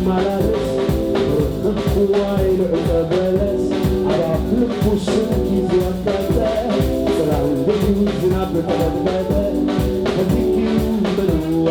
ማላለስ ርክብክዋ ኢሉ ዕጸ በለስ ኣብ ኣፍ ልቡ ስንኪ ዝወቀጠ ጽላል ገዲሉ ዝናብ ተቐጥቀጠ ፈቲኪ በልዋ።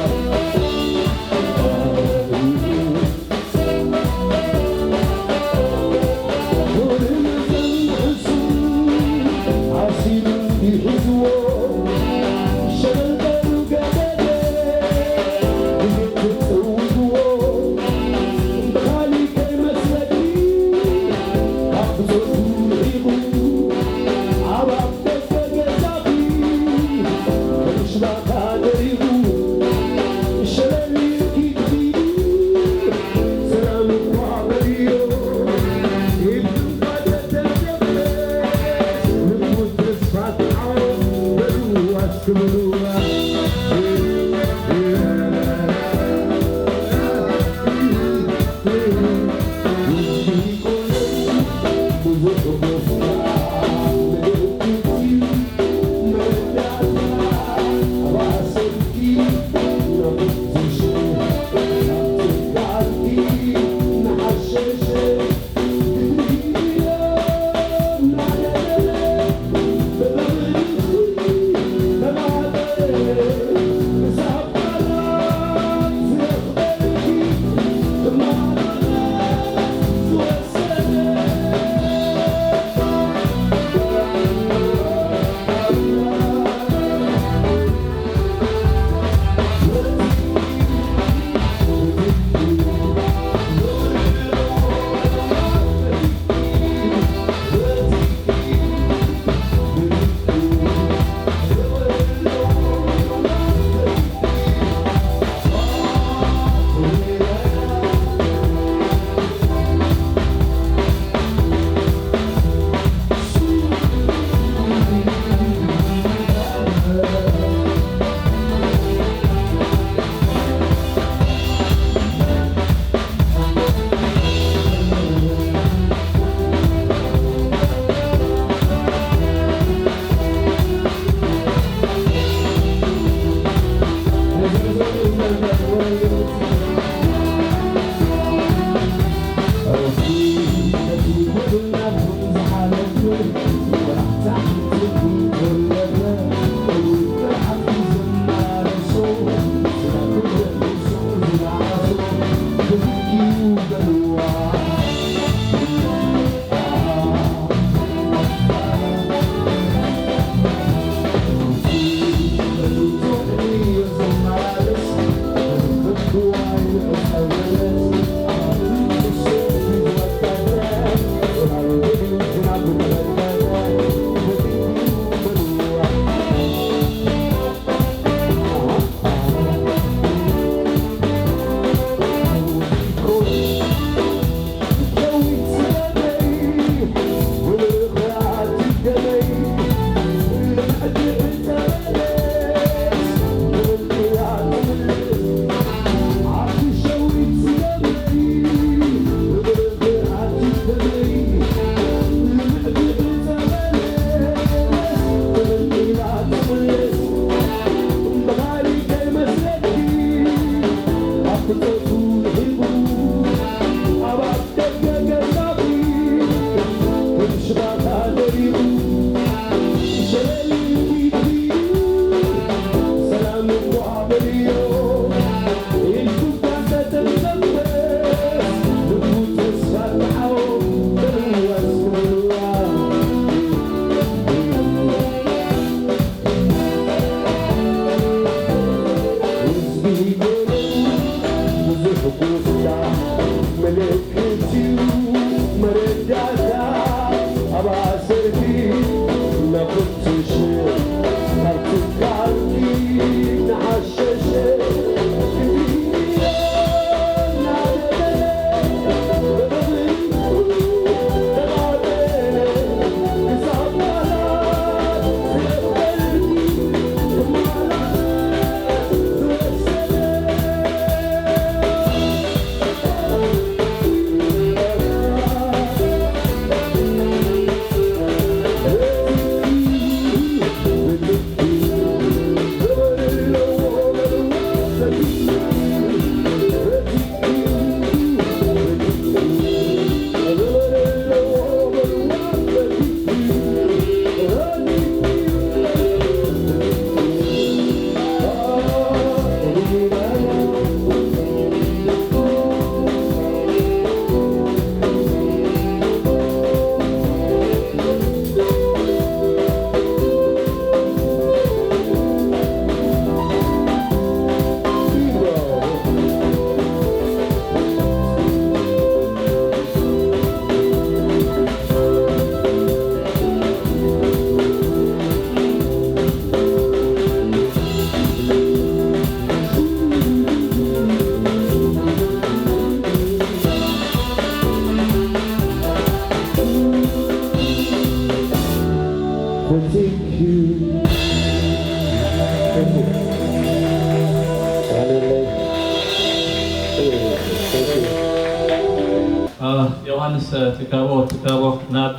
ዮሃንስ ትካቦ ትካቦ ናብ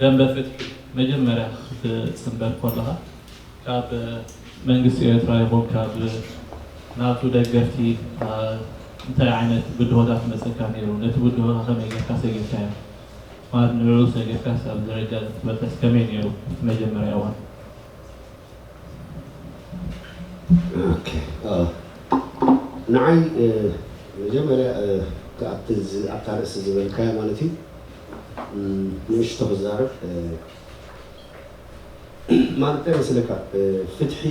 ደንበ ፍትሒ መጀመርያ ክትፅንበር ከለኻ ካብ መንግስቲ ኤርትራ ይኹን ካብ ናቱ ደገፍቲ እንታይ ዓይነት ብድሆታት መፀካ ነይሩ? ነቲ ብድሆ ከመይ ጌርካ ሰጊርካዮ? ማለት ንዕኡ ሰጊርካስ ኣብ ደረጃ ዝበልካስ ከመይ ነይሩ እቲ መጀመርያ እዋን? ንዓይ መጀመርያ ኣብታ ርእሲ ዝበልካያ ማለት እዩ ንእሽቶ ክዛረብ ማለት እንታይ መስለካ ፍትሒ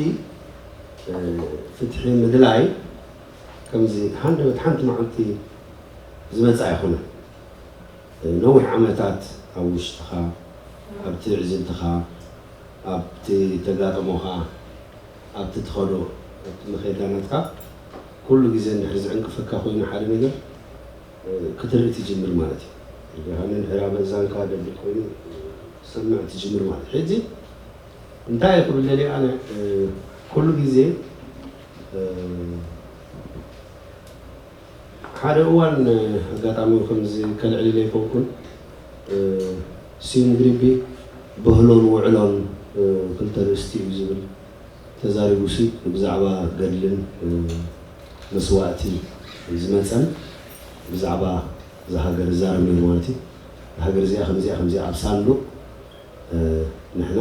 ፍትሒ ምድላይ ከምዚ ሃንደበት ሓንቲ መዓልቲ ዝመፅእ ኣይኮነን ነዊሕ ዓመታት ኣብ ውሽጥኻ ኣብቲ ዕዝልትኻ ኣብቲ ተጋጠሞኻ ኣብቲ ትኸዶ ኣብቲ መኸዳ ናትካ ኩሉ ግዜ እንድሕር ዝዕንቅፈካ ኮይኑ ሓደ ነገር ክትርኢ ትጅምር ማለት እዩ። እንድሕር ኣብ እዛንካ ደብል ኮይኑ ትሰምዕ ትጅምር ማለት ሕጂ እንታይ ክብል ደልየ ኣነ ኩሉ ግዜ ሓደ እዋን ኣጋጣሚ ከምዚ ከልዕል ኢለ ኣይኮንኩን ሲዩም ግሪቢ ብህሎን ውዕሎን ክልተ ርእስቲ እዩ ዝብል ተዛሪቡ ሲ ብዛዕባ ገድልን መስዋእቲ ዝመፀን ብዛዕባ እዛ ሃገር ዝዛረብ ነይሩ ማለት እዩ። ሃገር እዚኣ ከምዚኣ ከምዚኣ ኣብ ሳንዱቅ ንሕና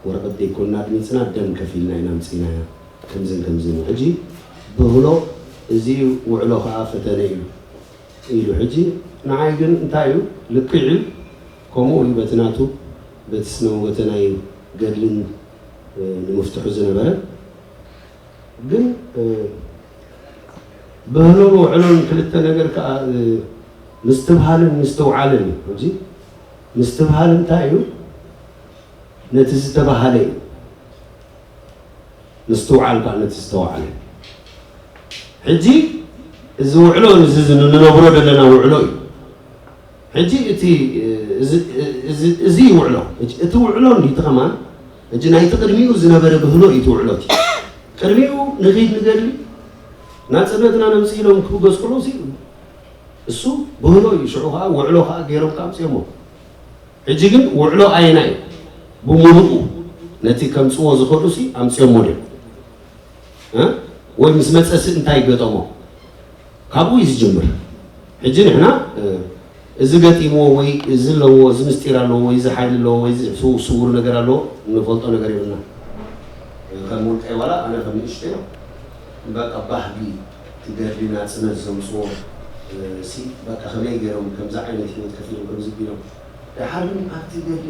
ወረቐት ዘይኮንና ኣድሚፅና ደም ከፊልና ኢና ኣምፂእናያ ከምዝን ከምዝን ሕጂ ብህሎ እዚ ውዕሎ ከዓ ፈተነ እዩ ኢሉ ሕጂ ንዓይ ግን እንታይ እዩ ልክዕ እዩ ከምኡ እዩ በቲ ናቱ በቲ ስነ ወገተ ናይ ገድልን ንምፍትሑ ዝነበረ ግን ብህሎን ውዕሎን ክልተ ነገር ከዓ ምስትብሃልን ምስትውዓልን እዩ ሕጂ ምስትብሃል እንታይ እዩ ነቲ ዝተባሃለ እዩ ምስትውዓል ከዓ ነቲ ዝተዋዓለ ሕጂ እዚ ውዕሎ እዚ ንነብሮ ዘለና ውዕሎ እዩ ሕጂ እቲ እዚ ውዕሎ እቲ ውዕሎ እንዲቲ ከማን ሕጂ ናይቲ ቅድሚኡ ዝነበረ ብህሎ እዩ እቲ ውዕሎ እቲ ቅድሚኡ ንኺድ ንገድሊ ናፅነትና ነምፅእ ኢሎም ክብገስ ከለዉ እሱ ብህሎ እዩ ሽዑ ከዓ ውዕሎ ከዓ ገይሮም ከዓ ኣምፅኦሞ ሕጂ ግን ውዕሎ ኣየናይ እዩ ብሙሉኡ ነቲ ከምፅዎ ዝኸዱ ሲ ኣምፅኦሞ ድዮም ወይ ምስ መፀ ሲ እንታይ ይገጠሞ ካብኡ እዩ ዝጅምር ሕጂ ንሕና እዚ ገጢምዎ ወይ እዚ ኣለዎ እዚ ምስጢር ኣለዎ ወይ እዚ ሓይሊ ኣለዎ ወይ እዚ ስውር ነገር ኣለዎ ንፈልጦ ነገር የብልና ከም ውልቀይ ዋላ ኣነ ከም ንእሽተይ በቃ ባህጊ ትገድሊ ናፅነት ዘምፅዎ ሲ በቃ ከመይ ገይሮም ከምዚ ዓይነት ህይወት ከፊሎም ከምዚ ቢሎም ደሓር ግን ኣብቲ ገድሊ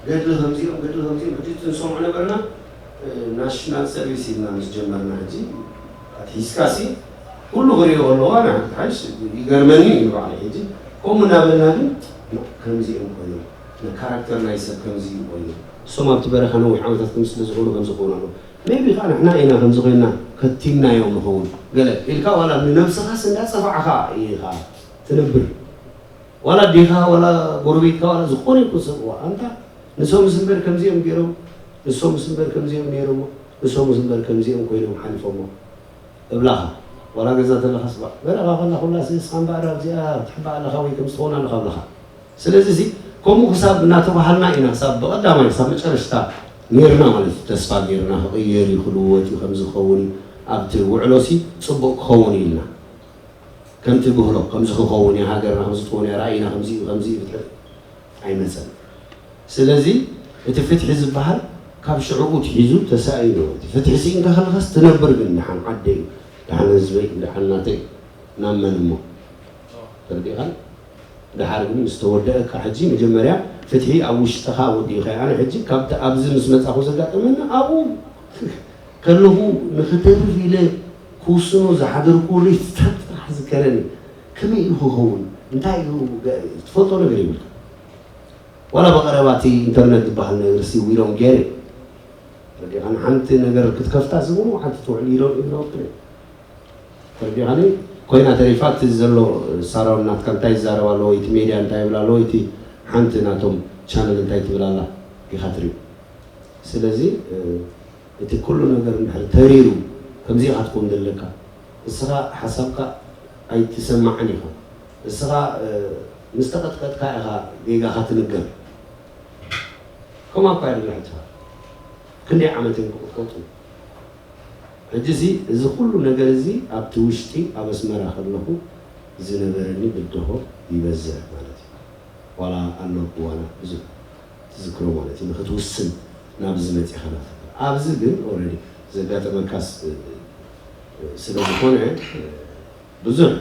ገድሊ ከምዚኦም ገድሊ ከምዚኦም ሕጂ ንሰምዖ ነበርና ናሽናል ሰርቪስ ኢልና ምስ ጀመርና ሕጂ ኣትሒዝካ ሲ ኩሉ ክሪኦ ከለዋ ንሓይሽ ይገርመኒ እዩ ባዕለይ ሕጂ ከምኡ እናበልና ግን ከምዚኦም ኮይኖም ካራክተር ናይ ሰብ ከምዚ እዩ ኮይኑ እሶም ኣብቲ በረኻ ነዊሕ ዓመታት ከም ስለ ዝኾኑ ከም ዝኾኑ ኣሎ ሜቢ ከዓ ንሕና ኢና ከምዚ ኮይና ከቲምናዮም ንኸውን ገለ ኢልካ ዋላ ንነብስኻስ እንዳፀፋዕኻ ኢኻ ትነብር ዋላ ዲኻ ዋላ ጎረቤትካ ዋላ ዝኾነ ይኩን ሰብ ኣንታ ንሶምስ እምበር ከምዚኦም ገይሮም ንሶምስ እምበር ከምዚኦም ነይሮሞ ንሶምስ እምበር ከምዚኦም ኮይኖም ሓሊፎሞ እብላኻ ዋላ ገዛ ተለኻስ በረኻ ከላ ኩላስ ንስኻ እምበኣር ኣብዚኣ ትሕባእ ኣለኻ ወይ ከምዚ ትኸውን ኣለኻ እብላኻ ስለዚ እዚ ከምኡ ክሳብ እናተባሃልና ኢና ክሳብ ብቐዳማይ ክሳብ መጨረሽታ ነይርና ማለት እዩ ተስፋ ገይርና ክቕየር እዩ ክልወጥ እዩ ከምዚ ክኸውን እዩ ኣብቲ ውዕሎ ሲ ፅቡቕ ክኸውን እዩ ኢልና ከምቲ ብህሎ ከምዚ ክኸውን እያ ሃገርና ከምዚ ትኾን እያ ራእይና ከምዚ እዩ ከምዚ እዩ ፍትሒ ኣይመፀን ስለዚ እቲ ፍትሒ ዝበሃል ካብ ሽዕኡ ትሒዙ ተሳኢኑ እቲ ፍትሒ ስኢንካ ከለኻስ ትነብር ግን ድሓን ዓደይ ድሓን ህዝበይ ድሓን ናተይ ናብ መን እሞ ተረዲእኻን ድሓር ግን ምስ ተወደእካ ሕጂ መጀመርያ ፍትሒ ኣብ ውሽጥኻ ወዲእኻዮ ኣነ ሕጂ ካብቲ ኣብዚ ምስ መፃኹ ዘጋጠመኒ ኣብኡ ከለኹ ንክተርፍ ኢለ ክውስኖ ዝሓደርኩዎ ለይትታት ጥራሕ ዝከረኒ ከመይ እዩ ክኸውን እንታይ እዩ ትፈልጦ ነገር ይብልካ ዋላ ብቐረባ እቲ ኢንተርነት ዝበሃል ነገር ሲ ዊሮም ገይረ ረዲኻ ንሓንቲ ነገር ክትከፍታ ዝብሉ ሓንቲ ትውዕል ኢሎም ኢሎም ተረዲኻኒ ኮይና ተሪፋ እቲ ዘሎ ሳራውን ናትካ እንታይ ይዛረብ ኣለዎ እቲ ሜድያ እንታይ ይብል ኣለዎ እቲ ሓንቲ ናቶም ቻነል እንታይ ትብል ኣላ ኢኻ ትርኢ ስለዚ እቲ ኩሉ ነገር እንድሕር ተሪሩ ከምዚ ኢኻ ትከውን ዘለካ እስኻ ሓሳብካ ኣይትሰማዕን ኢኻ። እስኻ ምስ ተቐጥቀጥካ ኢኻ ጌጋኻ ትንገር። ከምኣ እኳ እዮም ዝሕትኻ። ክንደይ ዓመት እዮም ክቕጥቀጡ? ሕጂ እዚ ኩሉ ነገር እዚ ኣብቲ ውሽጢ ኣብ ኣስመራ ከለኹ ዝነበረኒ ብድሆ ይበዝሕ ማለት እዩ። ዋላ ኣሎ ዋላ ብዙሕ ትዝክሮ ማለት እዩ። ንክትውስን ናብ ዝመጽእ ኸላ ኣብዚ ግን ኦረዲ ዘጋጠመካስ ስለ ዝኾነ ብዙሕ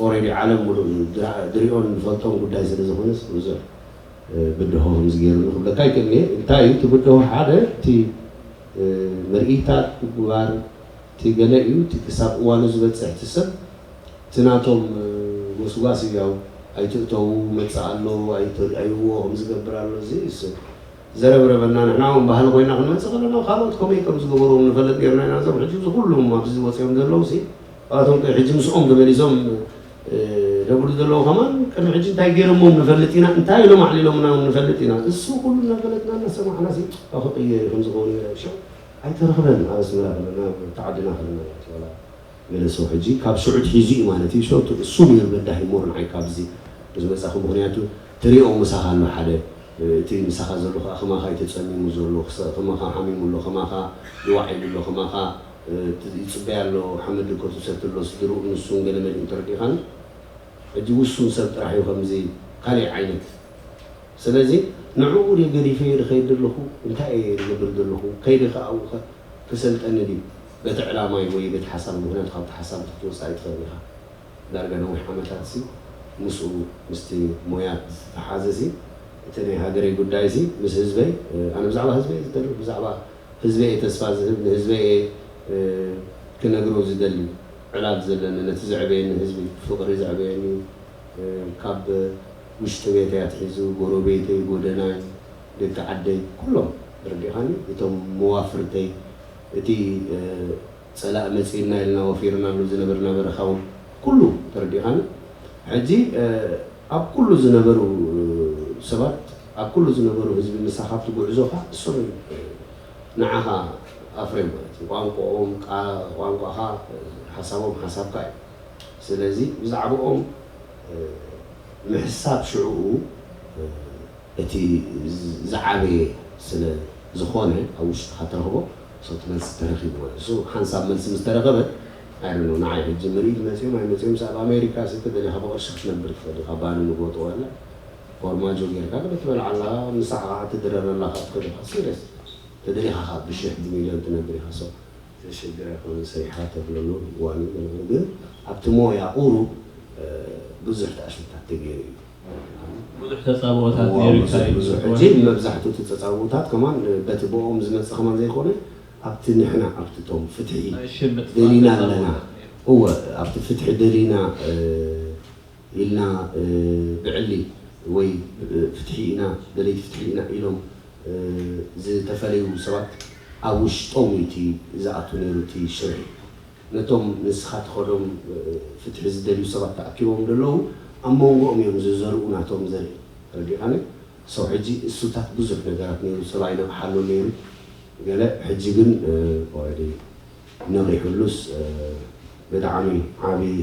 ኦረዲ ዓለም ሙሉእ ድሪኦን ዝፈልጦም ጉዳይ ስለ ዝኾነስ ብዙሕ ብድሆ ከምዚ ገይሩኒ ክብለካ ይክእል እየ። እንታይ እዩ እቲ ብድሆ? ሓደ እቲ ምርኢታት ምግባር እቲ ገለ እዩ። እቲ ክሳብ እዋኑ ዝበፅሕ እቲ ሰብ እቲ ናቶም ጎስጓስ እዩ። ያው ኣይትእተዉ መፅእ ኣሎ ኣይተርእይዎ ከምዝገብር ኣሎ እዚ ዘረብረበና ንሕና እውን ባህሊ ኮይና ክንመፅእ ከለና ካልኦት ከመይ ከም ዝገበርዎም ንፈልጥ ነርና ኢና። እዞም ሕጂ እዚ ኩሉም ኣብዚ ወፂኦም ዘለዉ ሲ ኣቶም ሕጂ ምስኦም ተመሊሶም ደብሉ ዘለዉ ከማን ቅድሚ ሕጂ እንታይ ገይሮሞም ንፈልጥ ኢና፣ እንታይ ኢሎም ኣዕሊሎምና ንፈልጥ ኢና። እሱ ኩሉ እናፈለጥና እናሰማዕና ሲ ክቕየር ከም ዝኾኑ ሽዑ ኣይተረኽበን ኣብ ኣስመራ ከለና ተዓድና ከለና ማለት እዩ። ገለ ሰው ሕጂ ካብ ሽዑ ትሒዙ እዩ ማለት እዩ። ሸው እሱ ነይሩ በዳሂ ሞር ንዓይ ካብዚ ዝመጻኹ ምኽንያቱ ትሪኦ ምሳኻ ኣሎ ሓደ እቲ ምሳኻ ዘሎ ከዓ ከማኻ እዩ ተጸሚሙ ዘሎ ከማኻ ሓሚሙ ኣሎ ከማኻ ይዋዕ ኢሉ ኣሎ ከማኻ ይጽበያ ኣሎ ሓመድ ኮትሰት ኣሎ ስድርኡ ንሱን ገለ መሊኡ ተረዲኻን ሕጂ ውሱን ሰብ ጥራሕ እዩ ከምዚ ካሊእ ዓይነት ስለዚ ንዕኡ ድየ ገዲፈዮ ዝኸይድ ዘለኹ እንታይ እየ ዝገብር ዘለኹ ከይደ ከዓ ኣብኡ ከ ክሰልጠኒ ድዩ በቲ ዕላማይ ወይ በቲ ሓሳብ ምክንያቱ ካብቲ ሓሳብ ክትወፅእ ኣይትኽእል ኢኻ ዳርጋ ነዊሕ ዓመታት ሲ ምስኡ ምስቲ ሞያ ዝተሓዘ ሲ እቲ ናይ ሃገረይ ጉዳይ ሲ ምስ ህዝበይ ኣነ ብዛዕባ ህዝበይ ዝደርፍ ብዛዕባ ህዝበይ እየ ተስፋ ዝህብ ንህዝበይ እየ ክነግሮ ዝደሊ ዕላል ዘለኒ ነቲ ዘዕበየኒ ህዝቢ ፍቕሪ ዘዕበየኒ ካብ ውሽጢ ቤተይ ኣትሒዙ ጎረቤተይ ጎደናይ ደቂ ዓደይ ኩሎም ተረዲኻኒ እቶም መዋፍርተይ እቲ ፀላእ መፂእና ኢልና ወፊርናሉ ዝነበርና በረኻ እውን ኩሉ ተረዲኻኒ ሕጂ ኣብ ኩሉ ዝነበሩ ሰባት ኣብ ኩሉ ዝነበሩ ህዝቢ ምሳኻ ኣብቲ ጉዕዞኻ እሶም ንዓኻ ኣፍርዮም ማለት እዩ ቋንቋኦም ቋንቋኻ ሓሳቦም ሓሳብካ እዩ ስለዚ ብዛዕባኦም ምሕሳብ ሽዕኡ እቲ ዝዓበየ ስለ ዝኾነ ኣብ ውሽጥኻ ትረኽቦ ሰብቲ መልሲ ተረኺቡ ማለት እሱ ሓንሳብ መልሲ ምስ ተረኸበ ኣይደሎ ንዓይ ሕጂ ምርኢት መፅኦም ኣይመፅኦም ኣብ ኣሜሪካ ሲ ተደሊኻ ብቕርሺ ክትነብር ትኽእል ኢኻ ባኒ ንጎጦ ወላ ፎርማጆ ጌርካ ክትበልዓ ኣለኻ ምሳኻ ትድረር ኣለኻ ትኽእል ኢኻ ሲሪየስ ተደሊኻ ካብ ብሽሕ ብሚልዮን ትነብር ኢኻ ሰው ዘሸግር ኣይኮነን ሰሪሕኻ ተብለሉ እዋን እዩ ግን ኣብቲ ሞያ ቁሩብ ብዙሕ ተኣሽምታት ተገይሩ እዩ ብዙሕ ተፃብኦታት ነይሩ ብዙሕ ሕጂ መብዛሕትኡ እቲ ተፃብኦታት ከማን በቲ ብኦም ዝመፅእ ከማን ዘይኮነ ኣብቲ ንሕና ኣብቲ ቶም ፍትሒ ደሊና ኣለና እወ ኣብቲ ፍትሒ ደሊና ኢልና ብዕሊ ወይ ፍትሒ ኢና ደለይቲ ፍትሒ ኢና ኢሎም ዝተፈለዩ ሰባት ኣብ ውሽጦም እዩ እቲ ዝኣቱ ነይሩ እቲ ሽርሒ ነቶም ንስኻ ትኸዶም ፍትሒ ዝደልዩ ሰባት ተኣኪቦም ዘለዉ ኣብ መንጎኦም እዮም ዝዘርኡ ናቶም ዘርኢ ተረዲኻኒ ሰው ሕጂ እሱታት ብዙሕ ነገራት ነይሩ ሰብ ኣይነቕሓሉ ነይሩ ገለ ሕጂ ግን ኦረዲ ነቒሑሉስ ብጣዕሚ ዓብዪ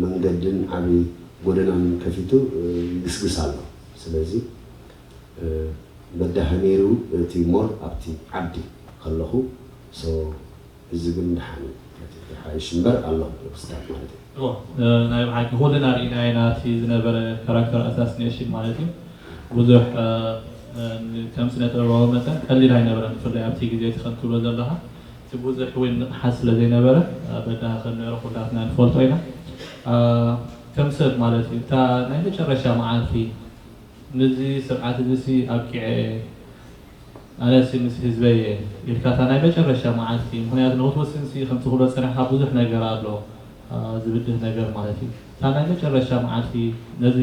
መንገድን ዓብዪ ጎደናን ከፊቱ ይግስግስ ኣሎ። ስለዚ በዳሂ ነይሩ እቲ ሞር ኣብቲ ዓዲ ከለኹ so እዚ ግን ደሓን እዩ ሓይሽ እምበር ኣለኹ ክስታት ማለት እዩ። ናይ ብሓቂ ኩልና ርኢናዮ ኢና እቲ ዝነበረ ካራክተር ኣሳሲኔሽን ማለት እዩ ብዙሕ ከም ስነ ጥበባዊ መጠን ቀሊል ኣይነበረን ብፍላይ ኣብቲ ግዜ እቲ ከም ትብሎ ዘለኻ እቲ ብዙሕ እውን ንቕሓት ስለ ዘይነበረ በዳሂ ከም ነበረ ኩላትና ንፈልጦ ኢና ከም ሰብ ማለት እዩ እታ ናይ መጨረሻ መዓልቲ ነዚ ስርዓት እዚ ሲ ኣብቂዐ እየ ኣነሲ ምስ ህዝበይ እየ ኢልካ እታ ናይ መጨረሻ መዓልቲ ምክንያቱ ንክትወስን ሲ ከምቲ ክብሎ ፀኒሕካ ብዙሕ ነገር ኣሎ ዝብድህ ነገር ማለት እዩ እታ ናይ መጨረሻ መዓልቲ ነዚ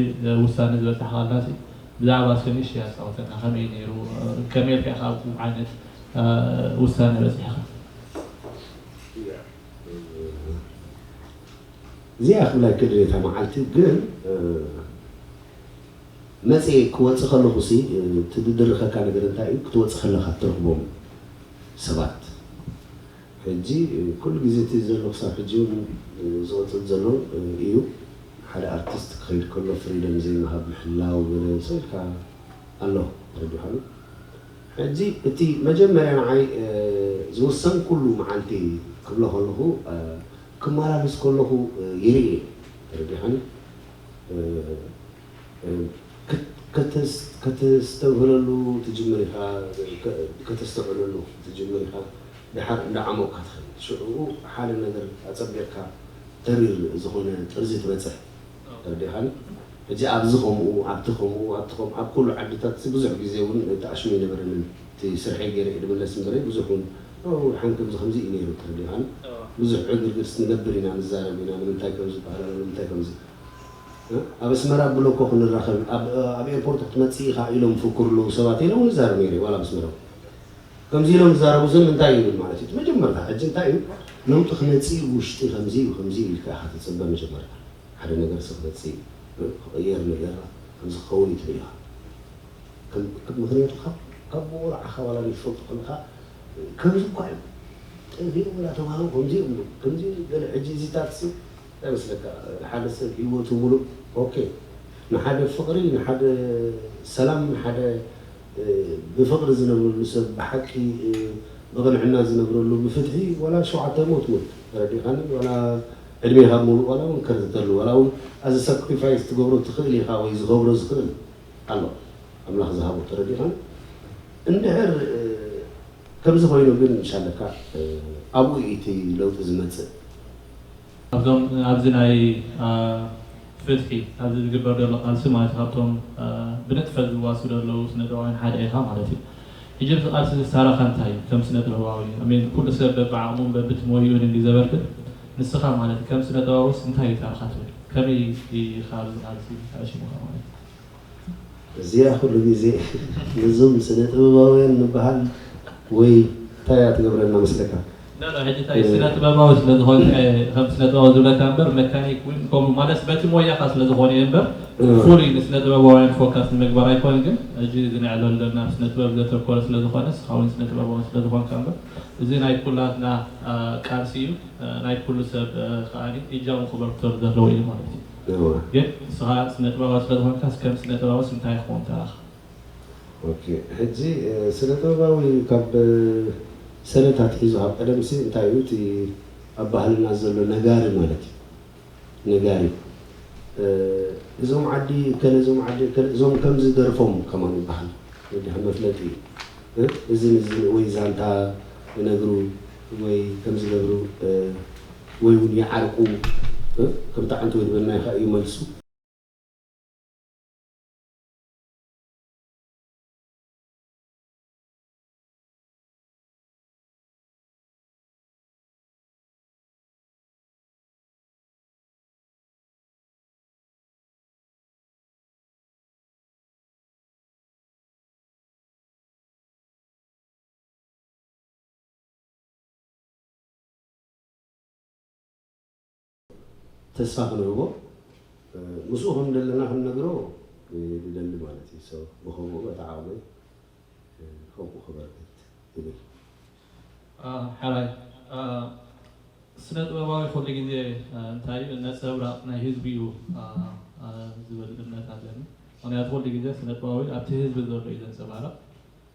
ውሳነ ዝበፅሕካላ ሲ ብዛዕባ ሰሚሽ ያስታውሰና ከመይ ነይሩ ከመይ ኢልካ ኢኻ ኣብኡ ዓይነት ውሳነ በፂሕካ እዚኣ ክብላ ክእል እታ መዓልቲ ግን መፅየ ክወፅእ ከለኹ ሲ እቲ ዝድርኸካ ነገር እንታይ እዩ ክትወፅእ ከለካ ትረኽቦም ሰባት ሕጂ ኩሉ ግዜ እቲ ዘሎ ክሳብ ሕጂ እውን ዝቕፅል ዘሎ እዩ። ሓደ ኣርቲስት ክኸይድ ከሎ ፍሪደም ዘይምሃብ ምሕላው ገለ ሰልካ ኣሎ። ተረዲኻኒ? ሕጂ እቲ መጀመርያ ንዓይ ዝወሰንኩሉ መዓልቲ ክብሎ ከለኹ ክመላለስ ከለኹ ይርኢ። ተረዲኻኒ? ከተስተብህለሉ ትጅምር ኢኻ። ከተስተውዕለሉ ትጅምር ኢኻ። ድሓር እንዳዓሞቕካ ትኸይድ ሽዑ ሓደ ነገር ኣፀቢቕካ ተሪር ዝኾነ ጥርዚ ትበፅሕ። ተረዲኻኒ? ሕጂ ኣብዚ ከምኡ ኣብቲ ከምኡ ኣብቲ ከምኡ ኣብ ኩሉ ዓድታት ብዙሕ ግዜ እውን ተኣሽሙ ኣይነበረንን። እቲ ስርሐይ ገይረ እየ ድምለስ እምበረ ብዙሕ እውን ሓን ከምዚ ከምዚ እዩ ነይሩ። ተረዲኻኒ? ብዙሕ ዕግርግር ንገብር ኢና፣ ንዛረብ ኢና። ንምንታይ ከምዚ ይበሃል ኣሎ ንምንታይ ከምዚ ኣብ ኣስመራ ብሎኮ ክንራኸብ ኣብ ኤርፖርት ክትመፅእ ኢኻ ኢሎም ፍክሩ ኣለዉ ሰባት ኢሎም ንዛረብ ነይረ ዋላ ኣብ ኣስመራ ከምዚ ኢሎም ዝዛረቡ ዘን እንታይ ይብል ማለት እዩ? መጀመርታ ሕጂ እንታይ እዩ ለውጢ ክመፅእ ውሽጢ ከምዚ እዩ ከምዚ እዩ ኢልካ ኢኻ ትፅበ። መጀመርታ ሓደ ነገር ስ ክመፅእ እዩ ክቕየር ነገር ከምዚ ክኸውን እዩ ትብል ኢኻ። ምክንያቱ ካብ ብቑርዓኻ ዋላ ይፈልጡ ከለካ ከምዚ እኳ እዩ ጠፊኡ ወላ ተዋህቡ ከምዚ እዮም ከምዚ ገለ ሕጂ እዚታት ስ እንታይ መስለካ ሓደ ሰብ ህይወቱ ሙሉእ ኦኬ ንሓደ ፍቕሪ ንሓደ ሰላም ንሓደ ብፍቕሪ ዝነብረሉ ሰብ ብሓቂ ብቕንዕና ዝነብረሉ ብፍትሒ ዋላ ሸውዓተ ሞት ሞት ተረዲኻኒ ዋላ ዕድሜኻ ሙሉእ ዋላ እውን ከርተሉ ዋላ እውን ኣዚ ሳክሪፋይስ ትገብሮ ትኽእል ኢኻ ወይ ዝኸብሮ ዝኽእል ኣሎ ኣምላኽ ዝሃቦ ተረዲኻኒ እንድሕር ከምዚ ኮይኑ ግን ምሻለካ ኣብኡ እቲ ለውጢ ዝመፅእ ኣብዞም ኣብዚ ናይ ፍትሒ ኣብዚ ዝግበር ዘሎ ቃልሲ ማለት ካብቶም ብንጥፈት ዝዋሱ ዘለዉ ስነጥበባውያን ሓደ ኢኻ ማለት እዩ። ሕጂ ኣብዚ ቃልሲ እዚ ተራኻ እንታይ እዩ ከም ስነጥበባዊ? ኣሜን ኩሉ ሰብ በብዓቕሙን በብትሞይኡን እንዲ ዘበርክት ንስኻ ማለት ከም ስነጥበባዊስ እንታይ እዩ ተራኻ ትብል? ከመይ ኢኻ ኣብዚ ቃልሲ ተኣሽሙኻ ማለት እዩ? እዚኣ ኩሉ ግዜ ነዞም ስነ ጥበባውያን ንበሃል ወይ እንታይ እያ ትገብረና መስለካ? ሕጂ እንታይ ስነ ጥበባዊ ስለ ዝኾንካ እየ ከም ስነ ጥበባዊ ዝብለካ እምበር መካኒክ እውን ከምኡ ማለት በቲ ሞያኻ ስለ ዝኾነ እየ እምበር ፍሉይ ንስነ ጥበባውያን ፎካስ ንምግባር ኣይኮነ ግን ሕጂ እዚ ነዕለሉ ዘለና ኣብ ስነ ጥበብ ዘተኮረ ስለ ዝኾነ ንስኻ እውን ስነ ጥበባዊ ስለ ዝኾንካ እምበር እዚ ናይ ኩላትና ቃልሲ እዩ ናይ ኩሉ ሰብ ከኣ እጃሙ ክበርክተሉ ዘለዎ እዩ ማለት እዩ። ግን ንስኻ ስነ ጥበባዊ ስለ ዝኾንካስ ከም ስነ ጥበባዊስ እንታይ ክኸውን ተራኻ? ሕጂ ስነ ጥበባዊ ካብ ሰነታት ሒዙ ካብ ቀደምሲ እንታይ እዩ እቲ ኣብ ባህልና ዘሎ ነጋሪ ማለት እዩ ነጋሪ እዞም ዓዲ እከለ እዞም ዓዲ እከለ እዞም ከምዚ ደርፎም ከማን ይበሃል ወዲ ከም መፍለጢ እዩ እዝን እዝን ወይ ዛንታ ይነግሩ ወይ ከምዚ ገብሩ ወይ እውን ይዓርቁ ከም ጣዕንቲ ወይ ድበልና ይኸ ይመልሱ ተስፋ ክንህቦ ምስኡ ከም ዘለና ክንነግሮ ይደሊ ማለት እዩ። ብከምኡ በቲ ዓቕመይ ከምኡ ክበርክት ይብል። ሓራይ ስነ ጥበባዊ ኩሉ ግዜ እንታይ እዩ ነፀብራቕ ናይ ህዝቢ እዩ ዝብል እምነት ኣለኒ። ምክንያቱ ኩሉ ግዜ ስነ ጥበባዊ ኣብቲ ህዝቢ ዘሎ እዩ ዘንፀባርቕ።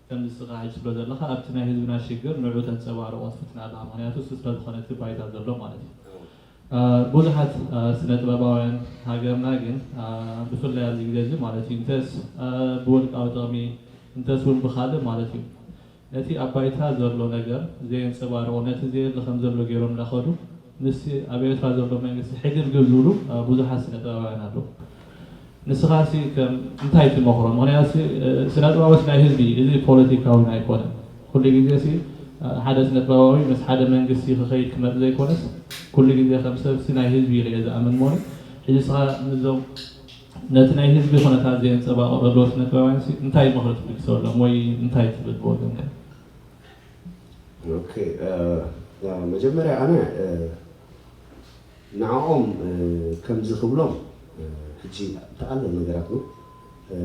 ከም ንስኻ ሕጂ ትብሎ ዘለኻ ኣብቲ ናይ ህዝብና ሽግር ንዑ ተንፀባርቖ ትፍትና ኣለኻ። ምክንያቱ እሱ ስለ ዝኾነ እቲ ባይታ ዘሎ ማለት እዩ። ብዙሓት ስነ ጥበባውያን ሃገርና ግን ብፍላይ ኣብዚ ግዜ እዚ ማለት እዩ እንተስ ብውልቃዊ ጥቕሚ እንተስ እውን ብኻልእ ማለት እዩ ነቲ ኣብ ባይታ ዘሎ ነገር ዘየንፀባርቑ ነቲ ዘየለ ከም ዘሎ ገይሮም እናኸዱ ምስቲ ኣብ ኤርትራ ዘሎ መንግስቲ ሕግርግር ዝብሉ ብዙሓት ስነ ጥበባውያን ኣለዉ። ንስኻ ሲ ከም እንታይ ትመኽሮ? ምኽንያቱ ሲ ስነ ጥበባዊ ሲ ናይ ህዝቢ እዩ። እዚ ፖለቲካዊ ኣይኮነን። ኩሉ ግዜ ሲ ሓደ ስነ ጥበባዊ ምስ ሓደ መንግስቲ ክኸይድ ክመጽእ ዘይኮነስ ኩሉ ግዜ ከም ሰብ ሲ ናይ ህዝቢ እዩ ርእየ ዝኣምን እሞ ሕጂ ንስኻ ንዞም ነቲ ናይ ህዝቢ ኩነታት ዘየንጸባቕቕ ዘለዉ ስነ ጥበባውያን ሲ እንታይ ምኽሪ ትልግሰሎም ወይ እንታይ ትብል ብወገንካ? መጀመርያ ኣነ ንዕኦም ከምዚ ክብሎም ሕጂ ተኣሎ ነገራት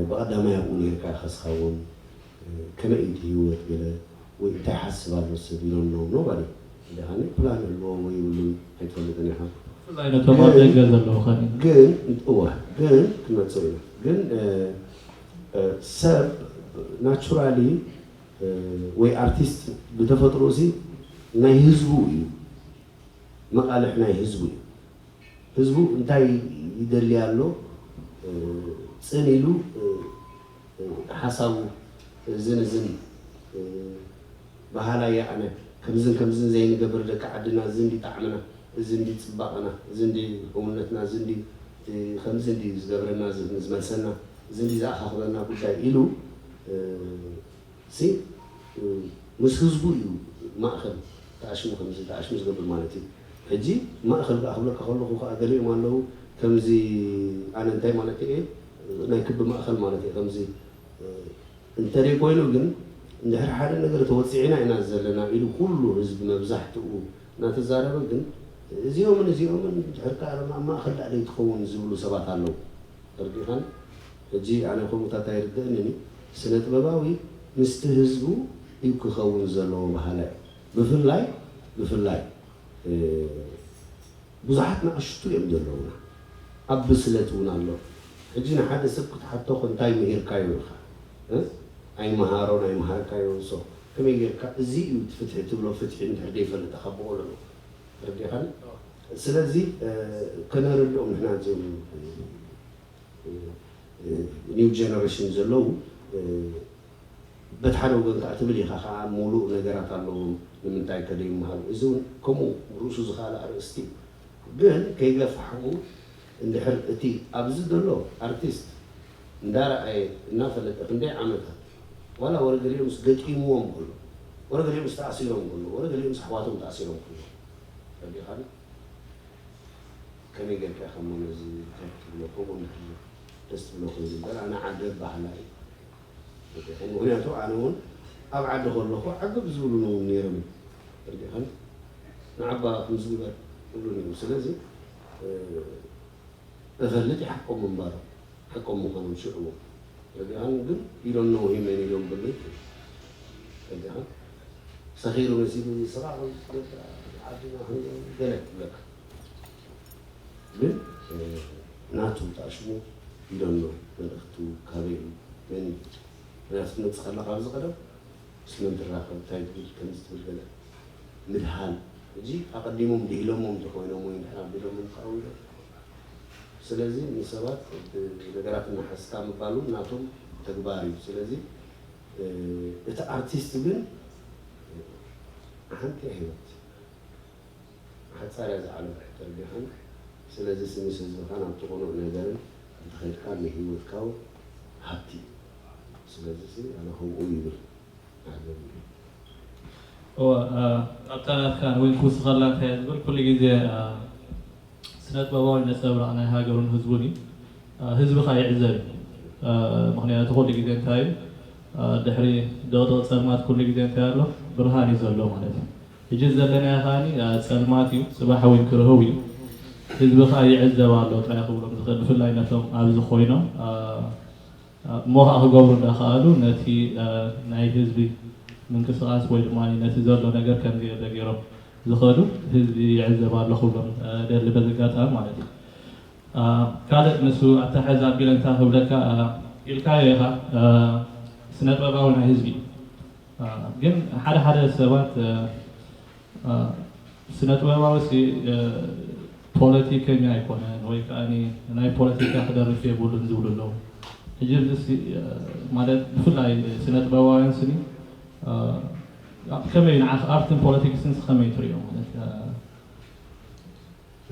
ብቐዳማይ ኣብኡ ነርካ ከስኻ እውን ከመይ እዩ ህይወት ገለ ወይ እንታይ ሓስብ ኣሎ ሰብ ኢሎም ኖባዲ ደሃኒ ፕላን ኣለዎ ወይ ይብሉን ኣይትፈልጥን ኢኻ። ብፍላይ ነቶም ኣብ ደገ ዘለዉ ኸኒ ግን እወ ግን ክንመጽእ ኢና። ግን እ፣ እ፣ ሰብ ናቹራሊ ወይ ኣርቲስት ብተፈጥሮ ሲ ናይ ህዝቡ እዩ፣ መቓልሕ ናይ ህዝቡ እዩ። ህዝቡ እንታይ ይደሊ ኣሎ፣ እ፣ ጽን ኢሉ እ፣ እ፣ ሓሳቡ እዝን እዝን እ፣ በሃላይ ኣነ ከምዝን ከምዝን ዘይንገብር ደቂ ዓድና፣ እዚ እንዲ ጣዕምና፣ እዚ እንዲ ጽባቐና፣ እዚ እንዲ ህውነትና፣ እዚ እንዲ እ፣ ከምዚ እንዲ ዝገብረና ዝ- ዝመልሰና፣ እዚ እንዲ ዝኣኻኽበና ጉዳይ ኢሉ እ፣ ሲ እ፣ ምስ ህዝቡ እዩ ማእኸል ተኣሽሙ ከምዚ ተኣሽሙ ዝገብር ማለት እዩ። ሕጂ ማእኸል ከዓ ክብለካ ከለኹ ከዓ ገሊኦም ኣለዉ ከምዚ ኣነ እንታይ ማለት እየ ናይ ክቢ ማእኸል ማለት እየ ከምዚ እ፣ እንተደይ ኮይኑ ግን እንድሕር ሓደ ነገር ተወፂዕና ኢና ዘለና ኢሉ ኩሉ ህዝቢ መብዛሕትኡ እናተዛረበ ግን እዚኦምን እዚኦምን እንድሕር ከዓ ኣብ ማእኸል ዳኣ ዘይትኸውን ዝብሉ ሰባት ኣለዉ። ተረዲኻን? ሕጂ ኣነ ከምኡታት ኣይርድእንን እዩ። ስነ ጥበባዊ ምስቲ ህዝቡ እዩ ክኸውን ዘለዎ በሃላይ እዩ። ብፍላይ ብፍላይ እ፣ ብዙሓት ንኣሽቱ እዮም ዘለዉና። ኣብ ብስለት እውን ኣሎ። ሕጂ ንሓደ ሰብ ክትሓቶ እንታይ ምሂርካዮ ኢኻ እ? ኣይመሃሮን ኣይመሃርካዮ ሶ ከመይ ጌርካ እዚ እዩ እቲ ፍትሒ ትብሎ ፍትሒ እንድሕር ዘይፈልጥ ካብ ብቆልዑ ተረዲኻኒ? ስለዚ እ፣ ከነረድኦም ንሕና እዚኦም እ፣ እ፣ ኒው ጀነሬሽን ዘለዉ እ፣ በቲ ሓደ ወገን ከዓ ትብል ኢኻ ከዓ ሙሉእ ነገራት ኣለዎም ንምንታይ ከደ ይመሃሩ እዚ እውን ከምኡ ርእሱ ዝኸኣለ ኣርእስቲ እዩ ግን ከይገፋሕኹ እንድሕር እቲ ኣብዚ ዘሎ ኣርቲስት እንዳረኣየ እናፈለጠ ክንደይ ዓመታት ዋላ ወረ ገሊኦምስ ገጢምዎም ከሎ ወረ ገሊኦምስ ተኣሲሮም ከሎ ወረ ገሊኦምስ ኣሕዋቶም ተኣሲሮም ከሎ ረዲኻኒ ከመይ ጌርካ ኢኻ እሞ ነዚ እንታይ ክትብሎ ከምኡ እንድሕር ደስ ትብሎ ኮይኑ እምበር ኣነ ዓገብ በሃላይ ምክንያቱ ኣነ እውን ኣብ ዓዲ ከለኹ ዓገብ ዝብሉኒ እውን ነይሮም እዮም ተረዲእካኒ ንዓባ ከምዚ ግበር ይብሉኒ እዮም ስለዚ እፈልጥ ይሓቆም ምንባሮም ሓቆም ምዃኖም ሽዑ ረዲኣን ግን you don't know him and you don't believe him ረዲኣን ሰኺሩ መሲሉ ስራሕ ዓድና ገለ ትብለካ ግን ናቱ ተኣሽሙ you don't know መልእኽቱ ካበይ እዩ መን እዩ ምክንያቱ ትመፅእ ከላ ካብዚ ቀደም ምስ መን ትራኸብ እንታይ ትብል ከምዚ ትብል ገለ ምድሃል ሕጂ ኣቐዲሞም ድሂሎሞም እንተኮይኖም ወይ እንድሕር ኣቢሎሞም ከዓ ውሎም ስለዚ ንሰባት ነገራት እናሓዝካ ምባሉ ናቶም ተግባር እዩ ስለዚ እቲ ኣርቲስት ግን ሓንቲ ህይወት ሓፃር እያ ዝዓለም ተረዲኻን ስለዚ ምስ ህዝብኻ ናብ ጥቕኑዕ ነገርን እንተኸድካ ንህይወትካ እውን ሃብቲ እዩ ስለዚ ኣነ ከምኡ ይብል እወ ኣብታ ናትካ ወይ ክውስኸላ እንታይ ዝብል ኩሉ ግዜ ስነ ጥበባዊ ነፀብራቕ ናይ ሃገሩን ህዝቡን እዩ ህዝቢ ከዓ ይዕዘብ እዩ ምክንያቱ ኩሉ ግዜ እንታይ እዩ ድሕሪ ደቕደቕ ፀልማት ኩሉ ግዜ እንታይ ኣሎ ብርሃን እዩ ዘሎ ማለት እዩ ሕጂ ዘለናዮ ከዓ ፀልማት እዩ ፅባሕ እውን ክርህው እዩ ህዝቢ ከዓ ይዕዘብ ኣሎ ጥራይ ክብሎም ዝኽእል ብፍላይ ነቶም ኣብዚ ኮይኖም እሞ ከዓ ክገብሩ እንዳኸኣሉ ነቲ ናይ ህዝቢ ምንቅስቃስ ወይ ድማ ነቲ ዘሎ ነገር ከምዚ የለ ገይሮም ዝኸዱ ህዝቢ ይዕዘብ ኣሎ ክብሎም ደሊ በዚ ኣጋጣሚ ማለት እዩ ካልእ ንሱ ኣተሓዝ ኣቢለ እንታይ ክብለካ ኢልካዮ ኢኻ ስነ ጥበባዊ ናይ ህዝቢ ግን ሓደ ሓደ ሰባት ስነ ጥበባዊ ሲ ፖለቲከኛ ኣይኮነን ወይ ከዓ ናይ ፖለቲካ ክደርፍ የብሉን ዝብሉ ኣለዉ ሕጂ ማለት ብፍላይ ስነ ጥበባውያን ስኒ ከመይ ንዓኽ ኣርትን ፖለቲክስን ከመይ ትሪኦ ማለት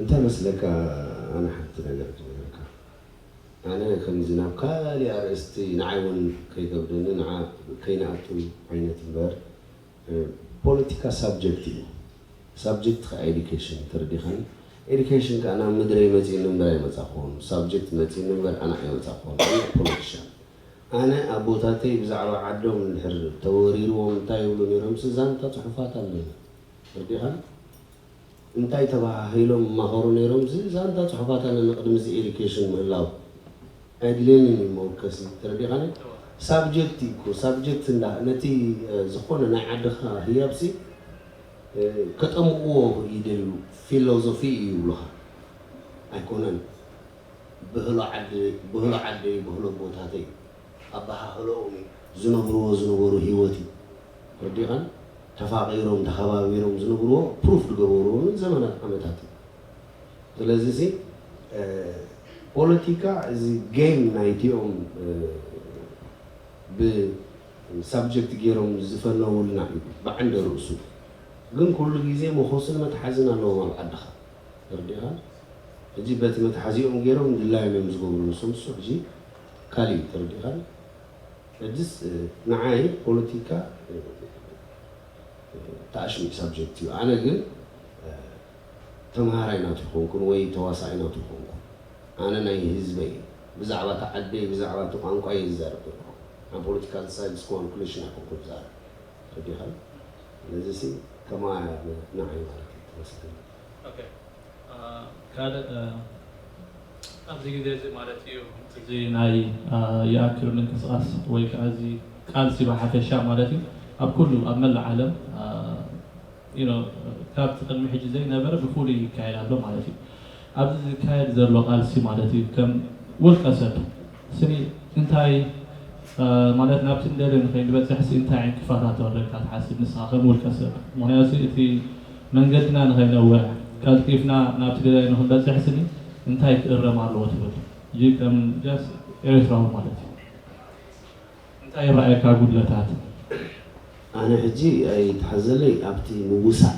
እንታይ መስለካ ኣነ ሓንቲ ነገር ክነገርካ ኣነ ከምዚ ናብ ካሊእ ኣርእስቲ ንዓይ እውን ከይከብደኒ ንዓ ከይንኣቱ ዓይነት እምበር ፖለቲካ ሳብጀክት እዩ ሳብጀክት ከዓ ኤዱኬሽን ተረዲኻኒ ኤዱኬሽን ከዓ ናብ ምድረይ መፂእኒ እምበር ኣይመፃኹን ሳብጀክት መፂእኒ እምበር ኣነ ኣይመፃኹን ፖለቲሻን ኣነ ኣቦታተይ ብዛዕባ ዓዶም እንድሕር ተወሪርዎም እንታይ ይብሉ ነይሮም ዛንታ ፅሑፋት ኣለና ተረዲኻኒ እንታይ ተባሃሂሎም ይማኸሩ ነይሮም እዚ ዛንታ ፅሑፋት ኣለና ቅድሚ እዚ ኤዱኬሽን ምህላው ኣየድልየንን እዩ መወከሲ ተረዲኻኒ ሳብጀክት እዩ እኮ ሳብጀክት እንዳ ነቲ ዝኾነ ናይ ዓድኻ ህያብሲ ከጠምቕዎ ይደልዩ። ፊሎዞፊ እዩ ይብሉኻ ኣይኮነን። ብህሎ ዓዲ ብህሎ ዓደይ ብህሎ ቦታተይ ኣበሃህሎኦም እዩ ዝነብርዎ ዝነበሩ ህይወት እዩ። ረዲኻን ተፋቒሮም ተኸባቢሮም ዝነብርዎ ፕሩፍ ዝገበርዎ ዘመናት ዓመታት እዩ። ስለዚ ሲ ፖለቲካ እዚ ጌም ናይቲኦም ብሳብጀክት ገይሮም ዝፈነውልና እዩ ብዓንደ ርእሱ። ግን ኩሉ ግዜ መኾስን መትሓዝን ኣለዎም ኣብ ዓድኻ። ተረዲኻ? ሕጂ በቲ መትሓዚኦም ገይሮም ድላዮም እዮም ዝገብሩ ንሶም። እሱ ሕጂ ካልእ እዩ። ተረዲኻ? ሕጅስ ንዓይ ፖለቲካ ተኣሽሚዕ ሳብጀክት እዩ። ኣነ ግን ተምሃራይ ናቱ ይኾንኩን ወይ ተዋሳኣይ ናቱ ይኾንኩን። ኣነ ናይ ህዝበይ እየ። ብዛዕባ እቲ ዓደይ ብዛዕባ እቲ ቋንቋ እየ ዝዛረብ ዘለኹ። ናይ ፖለቲካል ሳይንስ ካልኩሌሽን ኣይኮንኩን ዝዛረብ። ተረዲኻ? ስለዚ ሲ ከማያ ንዓይ ማለት እዩ ትመስለኒ። ካልእ ኣብዚ ግዜ እዚ ማለት እዩ እዚ ናይ ይኣክል ምንቅስቃስ ወይ ከዓ እዚ ቃልሲ ብሓፈሻ ማለት እዩ ኣብ ኩሉ ኣብ መላእ ዓለም ካብቲ ቅድሚ ሕጂ ዘይነበረ ብፍሉይ ይካየድ ኣሎ ማለት እዩ። ኣብዚ ዝካየድ ዘሎ ቃልሲ ማለት እዩ ከም ውልቀ ሰብ ስኒ እንታይ ማለት ናብቲ እንደልዮ ንኸይንበፅሕ ሲ እንታይ ዕንቅፋታት ኣለካ ትሓስብ ንስኻ ከም ውልቀ ሰብ? ምክንያቱ እቲ መንገድና ንኸይነውሕ ቀልጢፍና ናብቲ ደላይ ንኽንበፅሕ ስኒ እንታይ ክእረም ኣለዎ ትብል? እዚ ከም ጃስ ኤርትራዊ ማለት እዩ እንታይ ይረኣየካ ጉድለታት? ኣነ ሕጂ ኣይተሓዘለይ ኣብቲ ምውሳእ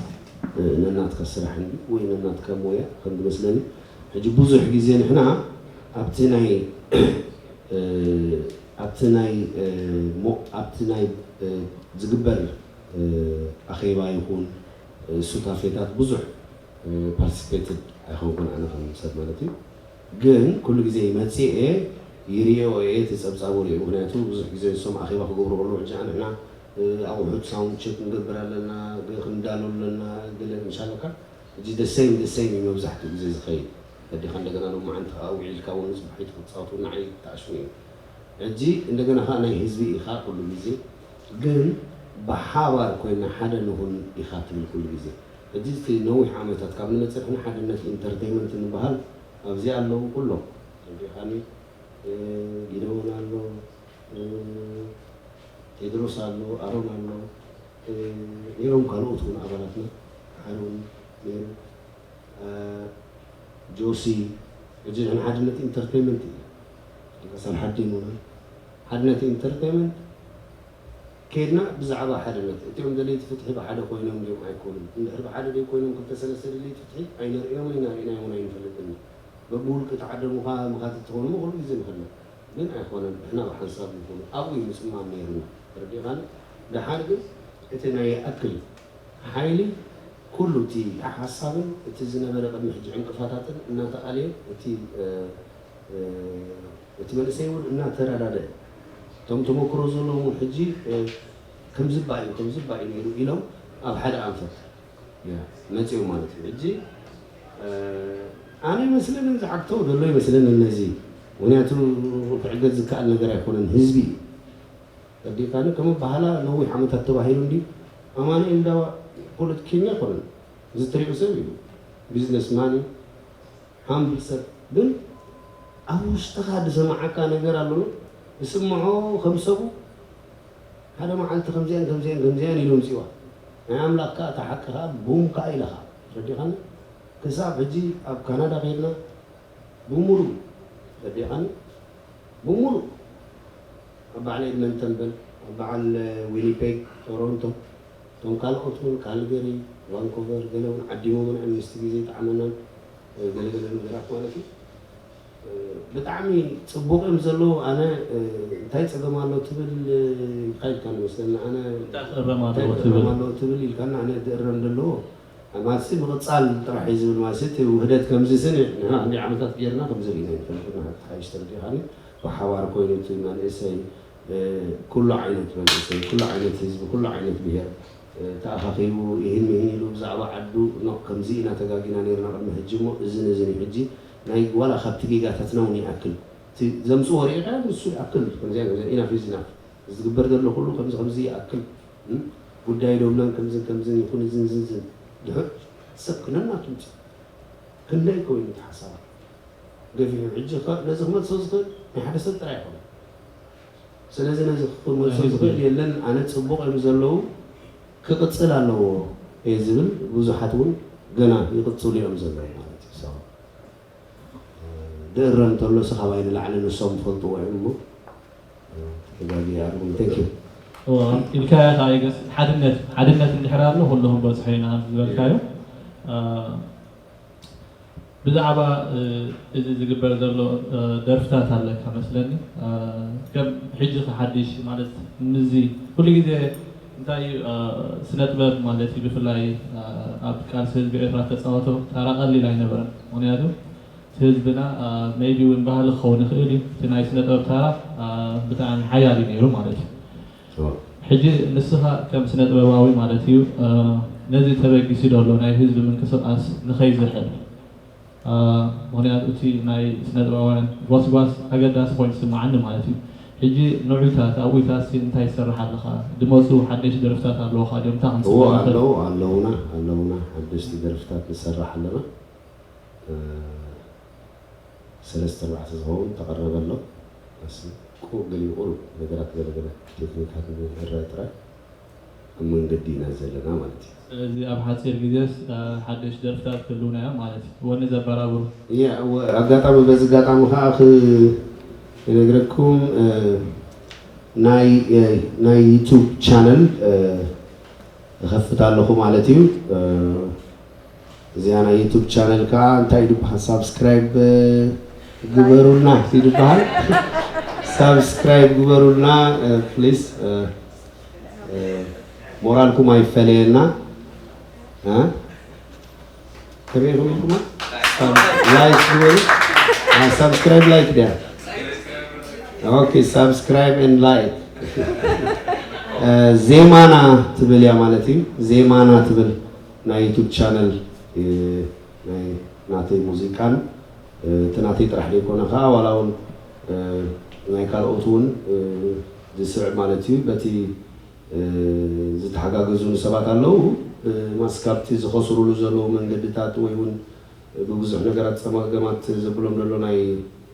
ነናትካ ስራሕ እንዲ ወይ ነናትካ ሞያ ከም ዝመስለኒ ሕጂ ብዙሕ ግዜ ንሕና ኣብቲ ናይ ኣብቲ ናይ ኣብቲ ናይ ዝግበር ኣኼባ ይኹን ሱታፌታት ብዙሕ ፓርቲስፔትድ ኣይኮንኩን ኣነ ከም ሰብ ማለት እዩ። ግን ኩሉ ግዜ መፅኤ ይሪኦ እየ እቲ ፀብፃቡ ሪኦ ምክንያቱ ብዙሕ ግዜ ንሶም ኣኼባ ክገብሩ ከለዉ ሕጂ ንሕና ኣቑሑት ሳውንድ ቸክ ንገብር ኣለና ክንዳሎ ኣለና ገለ ምሻለካ ሕጂ ደሰይም ደሰይም እዩ መብዛሕትኡ ግዜ ዝኸይድ በዲኻ እንደገና ሎማዓንቲ ከዓ ውዒልካ እውን ንፅባሒት ክትፃወቱ ንዓይ ተኣሽሙ እዩ ሕጂ እንደገና ከዓ ናይ ህዝቢ ኢኻ ኩሉ ግዜ ግን ብሓባር ኮይና ሓደ ንኹን ኢኻ ትብል ኩሉ ግዜ ሕጂ እቲ ነዊሕ ዓመታት ካብ ንመፅእ ንሕና ሓድነት ኢንተርቴይመንት ንበሃል ኣብዚ ኣለዉ ኩሎም ተረዲኻኒ ጊደዎን ኣሎ ቴድሮስ ኣሎ ኣሮን ኣሎ ነይሮም ካልኦት እውን ኣባላትና ሓሮን ነይሩ ጆሲ ሕጂ ንሕና ሓድነት ኢንተርቴይመንት እዩ ቀሳል ሓዲሙና ሓድነት ኢንተርቴይመንት ከድና ብዛዕባ ሓድነት እቲኦም ደለይቲ ፍትሒ ብሓደ ኮይኖም ድዮም ኣይኮኑን እንድሕር ብሓደ ደይ ኮይኖም ክልተ ሰለስተ ደለይቲ ፍትሒ ኣይነርእዮም ኢና ርኢናዮም ኣይንፈልጥን በብውልቂ ተዓደሙኻ መኻትቲ ትኾኑ ኩሉ ግዜ ንኽእል ግን ኣይኮነን ንሕና ብሓንሳብ ይኹኑ ኣብኡ እዩ ምፅማም ነይርና ተረዲኻኒ ደሓር ግን እቲ ናይ ይኣክል ሓይሊ ኩሉ እቲ ሓሳብን እቲ ዝነበረ ቅድሚ ሕጂ ዕንቅፋታትን እናተኣለየ እቲ እቲ መንእሰይ እውን እናተረዳደ እቶም ተመክሮ ዘለዎም እውን ሕጂ ከምዝባ እዩ ከምዝባ እዩ ነይሩ ኢሎም ኣብ ሓደ ኣንፈት መፅዮም ማለት እዩ ሕጂ ኣነ ይመስለንን ዝዓግተው ዘሎ ይመስለንን ነዚ ምክንያቱ ክዕገዝ ዝከኣል ነገር ኣይኮነን ህዝቢ እዩ ረዲእካኒ ከም ኣበሃህላ ነዊሕ ዓመታት ተባሂሉ እንዲ ኣማኑኤል እንዳ ፖለቲከኛ ኣይኮነን እዚ ትሪኦ ሰብ እዩ ቢዝነስ ማን እዩ ሃምብል ሰብ ግን ኣብ ውሽጥኻ ዝሰማዓካ ነገር ኣሎ ዝስምዖ ከም ሰቡ ሓደ መዓልቲ ከምዚኣን ከምዚኣን ከምዚኣን ኢሉ ምፅዋ ናይ ኣምላኽ ከዓ እታ ሓቂ ከዓ ቡም ከዓ ኢለኻ ረዲኻኒ ክሳብ ሕጂ ኣብ ካናዳ ከይድና ብምሉእ ረዲኻኒ ብምሉእ ኣብ በዓል ኤድመንተን በል ኣብ በዓል ዊኒፔግ ቶሮንቶ እቶም ካልኦት እውን ካልገሪ ቫንኮቨር ገለ እውን ዓዲሞምን ምስቲ ግዜ ይጠዓመናን ገለገለ ነገራት ማለት እዩ ብጣዕሚ ፅቡቅ እዮም ዘለዉ ኣነ እንታይ ፀገም ኣሎ ትብል ኢልካ ኢልካ መስለኒ ኣነ እንታይ ክእረም ኣለዎ ትብል ኢልካና ኣነ ዝእረም ዘለዎ ማሲ ምቕፃል ጥራሕ እዩ ዝብል ማሲ እቲ ውህደት ከምዚ ስኒ ንሕና ክንደይ ዓመታት ጌርና ከምዚ ርኢና ይፈልጥና ሓይሽ ተረዲኻኒ ብሓባር ኮይኑ እቲ መንእሰይ ኩሉ ዓይነት መንእሰይ ኩሉ ዓይነት ህዝቢ ኩሉ ዓይነት ብሄር ተኣኻኺቡ ይህን ምሂን ኢሉ ብዛዕባ ዓዱ ኖ ከምዚ ኢና ተጋጊና ነይርና ቅድሚ ሕጂ እሞ እዝን እዝን እዩ ሕጂ ናይ ዋላ ካብቲ ጌጋታትና እውን ይኣክል እቲ ዘምፅዎ ርኢኻ ንሱ ይኣክል ከምዚኣ ከምዚኣ ኢናፍ ኢዝ ኢናፍ ዝግበር ዘሎ ኩሉ ከምዚ ከምዚ ይኣክል እም፣ ጉዳይ ዶብለን ከምዝን ከምዝን ይኹን እዝን ዝንዝን ድሕር ሰብ ክነናቱ ምጽእ ክንደይ ኮይኑ እቲ ሓሳባት ገፊሑ ሕጂ ከ ነዚ ክመልሶ ዝኽእል ናይ ሓደ ሰብ ጥራይ ይኾነ። ስለዚ ነዚ ክመልሶ ዝኽእል የለን። ኣነ ጽቡቕ እዮም ዘለዉ ክቕጽል ኣለዎ እየ ዝብል። ብዙሓት እውን ገና ይቕጽሉ እዮም ዘለዉ ማለት እዩ። ድእረ እንተሎ ስኻባይ ንላዕሊ ንሶም ፈልጥዎ እዮም እሞ ተጋጊ ኣርጉም። Thank you። ኢልካያ ከኣ ይገስ ሓድነት ሓድነት እንድሕር ኣሎ ኩሉ ክንበጽሖ ኢና ዝበልካዮ። ብዛዕባ እዚ ዝግበር ዘሎ ደርፍታት ኣለካ መስለኒ። ከም ሕጂ ሓድሽ ማለት ምዚ ኩሉ ግዜ እንታይ እዩ ስነ ጥበብ ማለት እዩ ብፍላይ ኣብ ቃልሲ ህዝቢ ኤርትራ ተፃወቶ ታራ ቀሊል ኣይነበረን። ምክንያቱ ህዝብና maybe እውን ባህሊ ክኸውን ይኽእል እዩ። እቲ ናይ ስነ ጥበብ ታራ ብጣዕሚ ሓያል እዩ ነይሩ ማለት እዩ። ሕጂ ንስኻ ከም ስነ ጥበባዊ ማለት እዩ ነዚ ተበጊሱ ዘሎ ናይ ህዝቢ ምንቅስቃስ ንኸይዝሕል ምክንያቱ እቲ ናይ ስነ ጥበባውያን ጎስጓስ ኣገዳሲ ኮይኑ ዝስምዓኒ ማለት እዩ። ሕጂ ንዑታት ኣብኡታት እንታይ ትሰርሕ ኣለኻ? ድመፁ ሓደሽቲ ደርፍታት ኣለውኻ ድዮም? እንታይ እዎ ኣለዉ ኣለውና ኣለውና ሓደሽቲ ደርፍታት ንሰርሕ ኣለና። ሰለስተ ኣርባዕተ ዝኸውን ተቐረበ ኣሎ። ቁሩብ ገሊኡ ቁሩብ ነገራት ገለገለ ቴክኒካት ንእረ ጥራይ ኣብ መንገዲ ኢና ዘለና ማለት እዩ። ስለዚ ኣብ ሓፂር ግዜስ ሓደሽ ደርፍታት ክህልውና እዮም ማለት እዩ። ወኒ ዘበራብሩ። ያ፣ ወ- ኣጋጣሚ በዚ ኣጋጣሚ ከዓ ክ- ክነግረኩም እ፣ ናይ እ፣ ናይ ዩቱብ ቻነል እ፣ እኸፍት ኣለኹ ማለት እዩ። እ፣ እዚኣ ናይ ዩቱብ ቻነል ከዓ እንታይ ድበሃል ሳብስክራይብ ግበሩልና ድበሃል ሳብስክራይብ ግበሩልና ፕሊስ። ሞራልኩም ኣይፈለየና። ከመይ ኢኹም ኢልኩማ? ላይክ ግበሩ። ሳብስክራይብ ላይክ ድያ? ኦኬ ሳብስክራይብ ን ላይክ። ዜማና ትብል እያ ማለት እዩ። ዜማና ትብል ናይ ዩቱብ ቻነል ናይ ናተይ ሙዚቃን እቲ ናተይ ጥራሕ ዘይኮነ ከዓ ዋላ እውን ናይ ካልኦት እውን ዝስዕብ ማለት እዩ። በቲ ዝተሓጋገዙኒ ሰባት ኣለዉ። ማስ ካብቲ ዝኸስሩሉ ዘለዉ መንገድታት ወይ እውን ብብዙሕ ነገራት ፀማገማት ዘብሎም ዘሎ ናይ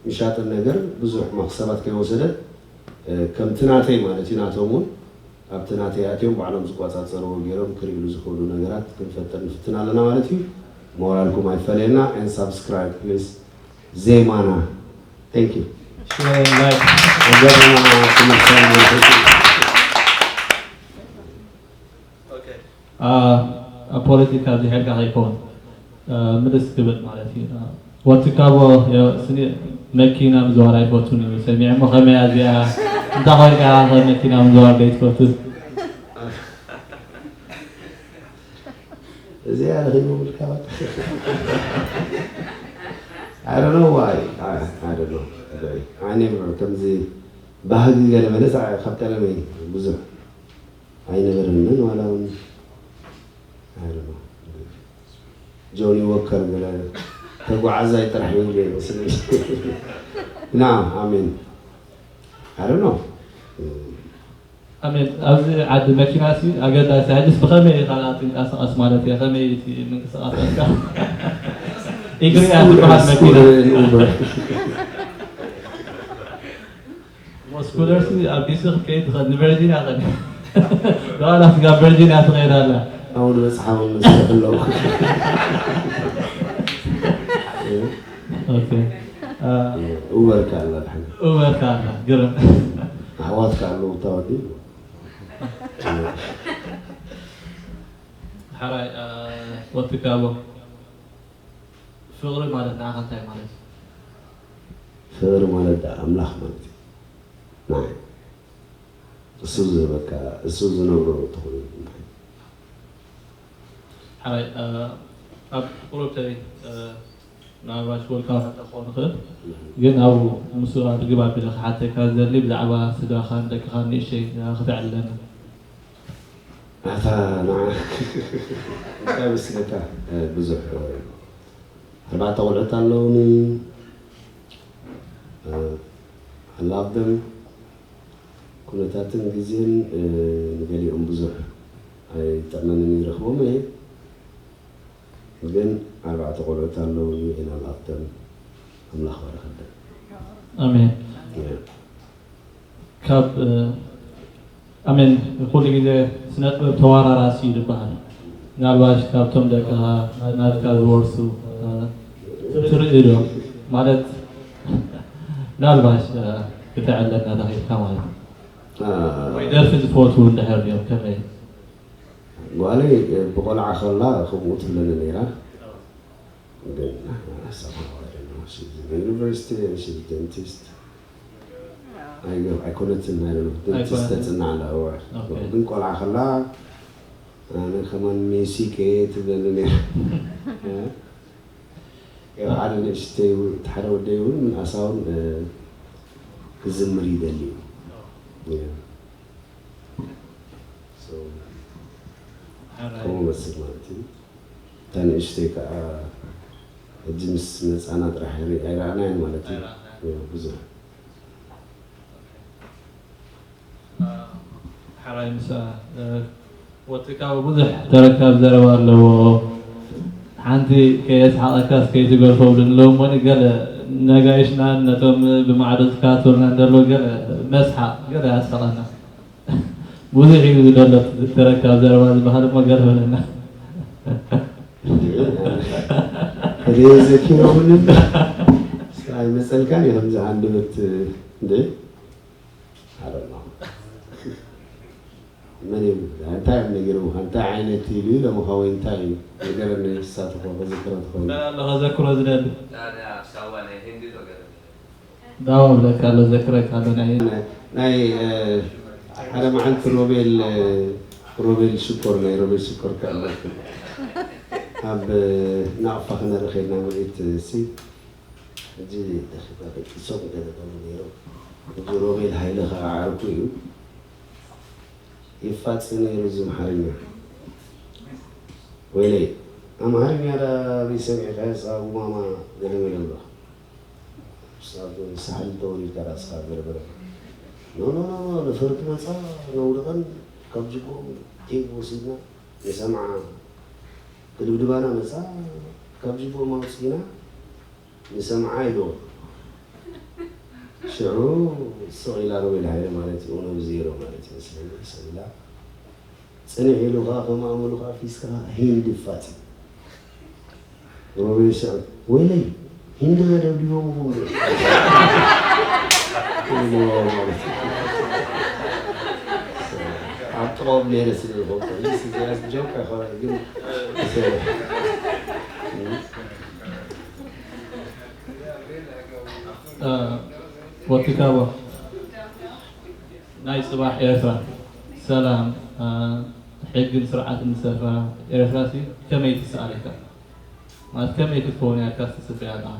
ምሻጥን ነገር ብዙሕ መኽሰባት ከይወሰደ ከምቲ ናተይ ማለት እዩ ናቶም እውን ኣብቲ ናተይ ኣትዮም ባዕሎም ዝቆፃፀርዎ ገይሮም ክርእሉ ዝኽእሉ ነገራት ክንፈጥር ንፍትን ኣለና ማለት እዩ። ሞራልኩም ኣይፈለየና and subscribe please። ዜማና Thank you። ኣብ ፖለቲካ ዘይሕልካ ከይከውን ምልስ ክብል ማለት እዩ። ወትካቦ ስኒ መኪና ምዝዋር ኣይፈቱን እዩ ሰሚዐ እሞ ከመያ እዚኣ እንታይ ኮይንካ መኪና ምዝዋር ዘይትፈቱ? እዚኣ ረኺቡ ምልካባት I don't know why. I, I don't know. I never ከምዚ ባህጊ ገለ መለስ ካብ ቀደመይ ብዙሕ ኣይነበረንን ዋላ እውን I don't know. ጆኒ ዎከር ገለ ተጓዓዛይ ጥራሕ ይብል ይመስለኒ። ና ኣሜን። I don't know. ኣሜን ኣብዚ ዓዲ መኪና ሲ ኣገዳሲ ሕጅስ ብኸመይ ኢኻ ትንቀሳቐስ ማለት እየ ከመይ እቲ ምንቅስቃሳትካ ኢግሪ እያ ትበሃል መኪና ስኩለር ሲ ኣብ ዲሲ ክትከይድ ትኽእል ንቨርጂንያ ኸድ ደዋላ ስጋ ቨርጂንያ ትኸይድ ኣላ ኣብኡ ንበፅሓ እውን መስርሕ ኣለዉ ኦኬ ኡበር ካላ ድሓን ኡበር ካላ ግርም ኣሕዋት ከኣለዉ ተወዲ ሓራይ ወትካቦ ፍቕሪ ማለት ንዓኻ እንታይ ማለት እዩ? ፍቕሪ ማለት ደኣ ኣምላኽ ማለት እዩ። ንዓይ እሱ ዝህበካ እሱ ዝነብሮ ተኾይኑ ንዓይ ሓራይ ኣብ ቁሩብተይ ምናልባት ወልካዊ ሕቶ ክኸውን ይኽእል ግን ኣብ ምስኡ ኣድግብ ኣቢለ ክሓተካ ዝደሊ ብዛዕባ ስድራኻን ደቅኻን ንእሽተይ ክተዕልለና ኣታ ንዓ እንታይ መስለካ ብዙሕ ኣርባዕተ ቆልዑት ኣለውኒ ኣላብደም ኩነታትን ግዜን ንገሊኦም ብዙሕ ኣይጥዕመንን ይረኽቦም እየ። ግን ኣርባዕተ ቆልዑት ኣለውኒ ኢና ንኣክተም። ኣምላኽ ባረኸለን። ኣሜን። ካብ ኣሜን። ኩሉ ግዜ ስነ ጥበብ ተዋራራሲ እዩ ዝበሃል። ምናልባሽ ካብቶም ደቅኻ ናትካ ዝወርሱ ትርኢ ዶ? ማለት ምናልባሽ ክተዕለና ተኽኢልካ ማለት እዩ። ወይ ደርፊ ዝፈትዉ እንድሕር እዮም ከመይ? ጓለይ ብቆልዓ ከላ ከምኡ ትብለኒ ነይራ። ግን ዩኒቨርሲቲ ደንቲስት ኣይኮነትን ናይ ደንቲስት ተፅናዕ ኣላ። ግን ቆልዓ ከላ ኣነ ከማን ሜሲ ከየ ትብለኒ ነይራ። ሓደ ንእሽተይ ሓደ ወደይ እውን ምንኣሳውን ክዝምር ይደሊ እዩ። ከምኡ መስል ማለት እዩ። እታ ንእሽተይ ከዓ ሕጂ ምስ መፃና ጥራሕ ኣይረኣናያን ማለት እዩ። ብዙሕ ሓራይ ምሳ ወትካ ብዙሕ ተረካብ ዘረባ ኣለዎ። ሓንቲ ከየስሓቐካስ ከይትገርፎ ብልንለዎም ወኒ ገለ ነጋይሽናን ነቶም ብማዕዶ ዝከታተሉና እንደሎ ገለ መስሓቕ ገለ ያስሓቐና። ብዙሕ እዩ ዝደሎ ተረካብ ዘረባ ዝበሃል እሞ ገለ በለና። ከደየ ዘኪሮምንን ኣይመፀልካን እዩ ከምዚ ሃንደበት እንደ I don't know። መን እዩ እንታይ እዮም ነጊሮምካ እንታይ ዓይነት ኢሉ ኢሎምኻ ወይ እንታይ እዩ ነገረኒ ንሳትኮ ከዘክሮ ትኸውን። ከዘክሮ ዝደሊ ዳዋ ብለካ ኣሎ ዘክረካ ኣሎ ናይ ናይ ሓደ መዓልቲ ሮቤል ሮቤል ሽኮር ናይ ሮቤል ሽኮር ከ ኣብ ናቕፋ ክነርኢ ከድና ምርኢት ሲ ሕጂ ደኺና ደቂሶም ገለ ገለ ነይሮም። ሕጂ ሮቤል ሃይለ ከዓ ዓርኩ እዩ። ይፋጽ ነይሩ እዚ ኣምሓርኛ። ወይለይ ኣምሓርኛ ዳ ኣበይ ሰሚዕካዮ ሳጉማማ ገለ ገለ ብሎ። ሳብ ሳሕል ተወሊድካ ዳ ስኻ ገለ ገለ። ኖ ኖ ኖ ኖ ነፈርቲ መጻ ነውድቐን ካብ ጅጎም ቴግ ወሲድና ንሰምዓ ክድብድባና መጻ ካብ ጅጎም ኣውጺእና ንሰምዓ ኢልዎ። ሽዑ ስቕ ኢላ ሮቤል ሃይለ ማለት እዩ፣ ኡነብ ዜሮ ማለት እዩ መስለኒ፣ ስቕ ኢላ። ጽንሕ ኢሉ ኸዓ ከም ኣእምሉ ኸዓ ፊስካ ሂንዲ ፋጺ። ሮቤል ሽዑ ወይለይ ሂንዲ ዶ ደብዲቦምኹም ዶ? ኢልዎ ማለት እዩ። ኣብ ጥቕኦም ነይረ ስለ ዝኾንኩ፣ እዚኣ ጆክ ኣይኮነን ግን ወትካቦ ናይ ፅባሕ ኤርትራ ሰላም ሕግን ስርዓትን ዝሰፍራ ኤርትራ ሲ ከመይ ትሰኣል ኢልካ ማለት ከመይ ክትከውን እያ ኢልካ ትፅበያ ኣለኻ?